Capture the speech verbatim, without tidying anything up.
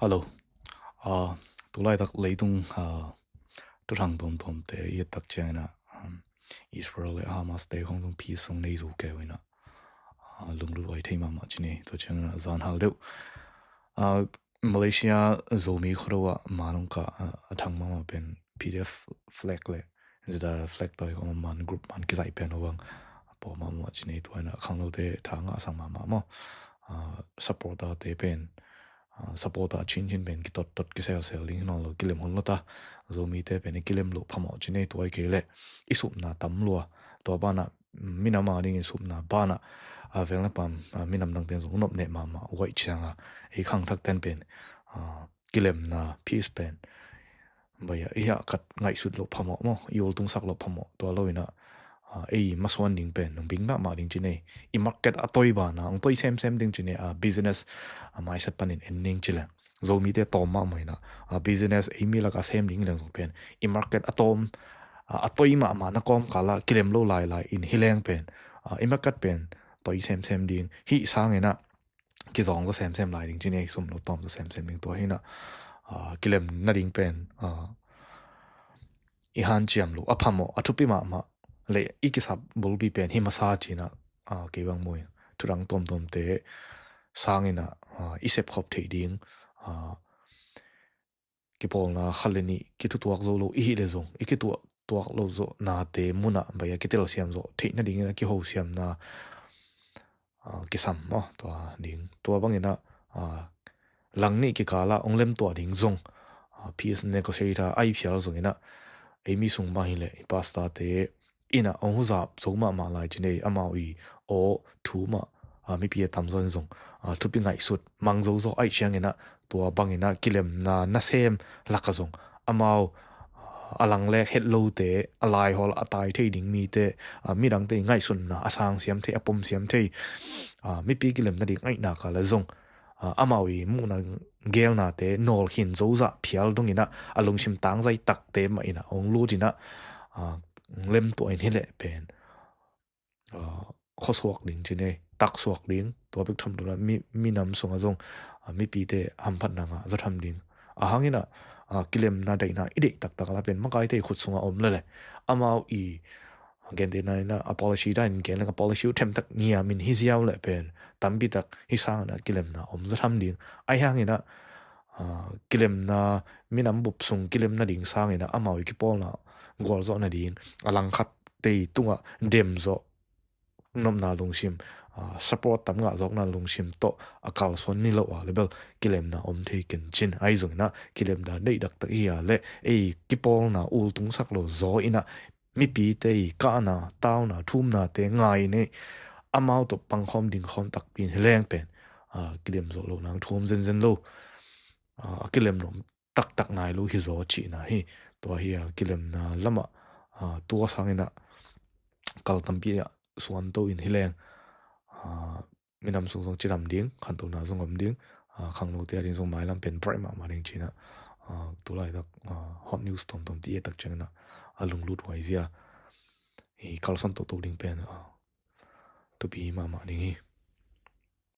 Hello. Ah, tulaitak leitung, ah, thuthang tuamtuamte i et tak ciangin ah, um, Israel le Hamas te khong zong peace zong nei zo kei uh in ah, ah, lunglut huai thei mahmah ci ni. Tua ciangin ah zan hal deuh. Ah, Malaysia Zomi khuado ah manung ka, ah, a thang mahmah pen P D F flag le Zida flag toi kong man group man kizai pen uh bang pawh mahmah ci ni. Tua in ah khangnote thang a sang mahmah maw. Ah, supporter te pen, ah, supporter cincin pen kitottot kiselsel ding hi nawn lo, kilem hun lo ta. Zomite pen i kilem loh phamawh ci ni. Tua i kei leh i supna tam lua. Tua banah minam a dingin supna banah, ah, velna pam, ah, minam dangten zong nop neh mahmah uaih cianga ei khangthak ten pen, ah, kilemna peace pen bai a i hah kat ngaihsut loh phamawh maw, i ultungsak loh phamawh. Tua lo in ah, ah, ei masuan ding pen nong bing mahmah ding ci ni. I market a toi bana hong toi semsem ding ci ni. Ah, business, ah, maisat panin en ding ci leng, Zomite tawm mahmah in ah, ah, business ei mi lak a sem ding leng zong pen i market a tawm, ah, a toi mahmah na kawmkal ah kilem lo lailai in hi leng pen, ah, i market pen toi semsem ding, hih sangin ah kizawng zaw semsem lai ding ci ni. Sum lo tawm zaw semsem ding. Tua hi in ah, ah, kilem nading pen, ah, i hanciam loh a phamawh, a thupi mahmah le i kisap bulpi pen hi masa ci in ah, ah, kei bang mui thuthang tuamtuamte sangin ah, ah, i sepkhop theih ding, ah, kipawlna khat le nih kithutuak zo lo i hih leh zong i kithutuak lo zawhnate munah bai a kitelsiam zawh theih nadingin a kihosiamna, ah, kisam maw, tua ding. Tua bangin ah, ah, lang nih kikal ah hong lemtuah ding zong, ah, peace negotiator a i phial zongin ah ei mi sung mah hi leh i pastorte in ah hong huzap zo mahmah lai ci ni. Amau i aw thu mah, ah, mipi a tamzaw in zong, ah, thupi ngaihsut mang zo zaw ahih ciangin ah tua bangin ah kilemna nasem lak ah zong amau, ah, a langlek het lote, a laihawl a tai thei ding mite, ah, midangte i ngaihsutna a sangsiam thei, a pomsiam thei, ah, mipi kilem nading ahih nak leh zong, ah, amau i muhna gelnate nawlkhin zo zah phial dongin ah a lungsim tangzai takte mah in ah hong lut in ah, ah, lemtuah in hi leh pen, ah, khuasuak ding ci ni, taksuak ding. Tua bek tham lo in ah mi, minam sungah zong, ah, mipite hamphatna ngah zaw tham ding. Ahang in ah, ah, kilemna daihna i deih taktak a la pen makaite i khut sungah om lel e. Amau i gentehna in ah a policy dan in gen leng a policy uh themtak ngiam in hi ziau leh pen tampi tak hih sangin ah kilemna om zaw tham ding. Ahi hangin ah, ah, kilemna, minam bup sung kilem nading sangin ah amau i kipawlna gualzawh nading a langkhat te i tungah dem zawh nopna lungsim, ah, support tam ngah zawkna lungsim tawh a kalsuan ni lo a leh bel kilemna om thei ken cin. Ahi zongin ah kilemna deih taktak i hi a leh ei kipawlna ultungsak lo zaw in ah mipite i kahna, tauna, thumnate ngai in ei amau tawh pangkhawm dingkhawm takpi in hi leng pen, ah, kilem zawh loh nang thu om zenzen lo. Ah, a kilem nuam taktak nai lo hi zaw cihna hi. Tua hi a kilemna lamah, ah, tua sangin ah kal tampi ah suanto in hi leng, ah, minam sung zong cidam ding, khantona zong om ding, ah, khangnote a ding zong mailam pen bright mahmah ding ci in ah, ah, tulaitak, ah, hot news tuamtuam ti i et tak ciangin ah a lunglut huai zia i kalsuan toto ding pen, ah, thupi mahmah ding hi.